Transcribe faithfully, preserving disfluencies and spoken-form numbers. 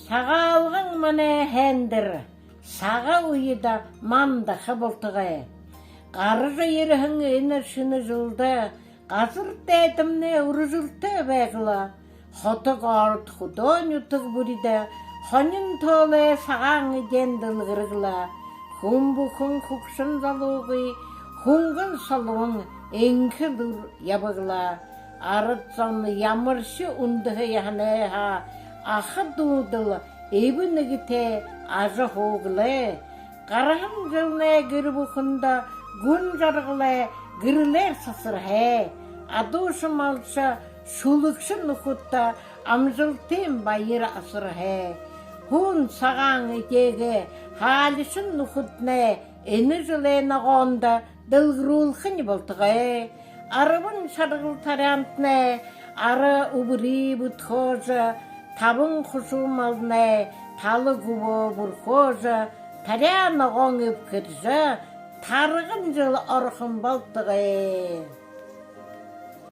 Тагаалган манай һайндэр Сагаан үедэ мандаха болтогой. Гаража ерэһэн энэ шэнэ жэлдэ газар дайдамнай үрэжэлтэй байг лэ. Хото город, хүдөө нютаг бүридэ хонин тоолой сагаан эдеэн дэлгэрэг лэ. Хүн бүхэн хүгшэн залуугүй хүнгэн солбон энхэ элүүр ябаг лэ. Арад зон ямаршье үндэһэ яһанай һаа, аха дүүдэл эб нэгэтэй ажаһууг лэ. Гараһан жэлнай гэр бүхэндэ гүн жаргалай гэрэлээр сасараһай. Адууша малша, шүлэгшэ нүхэдтэ амжалтын баяр асараһай. Һүн сагаан эдеэгээ һаалишан нүхэднай энэ жэлэй ногоондо дэлгэрүүлхэнь болтогой. Арбан шаргал таряантнай ара үбэри бүдхөөжэ, табан хушуу малнай тала гүбөө бүрхөөжэ, таряа ногоон эбхэржэ, тарган жэл орохон болтогой.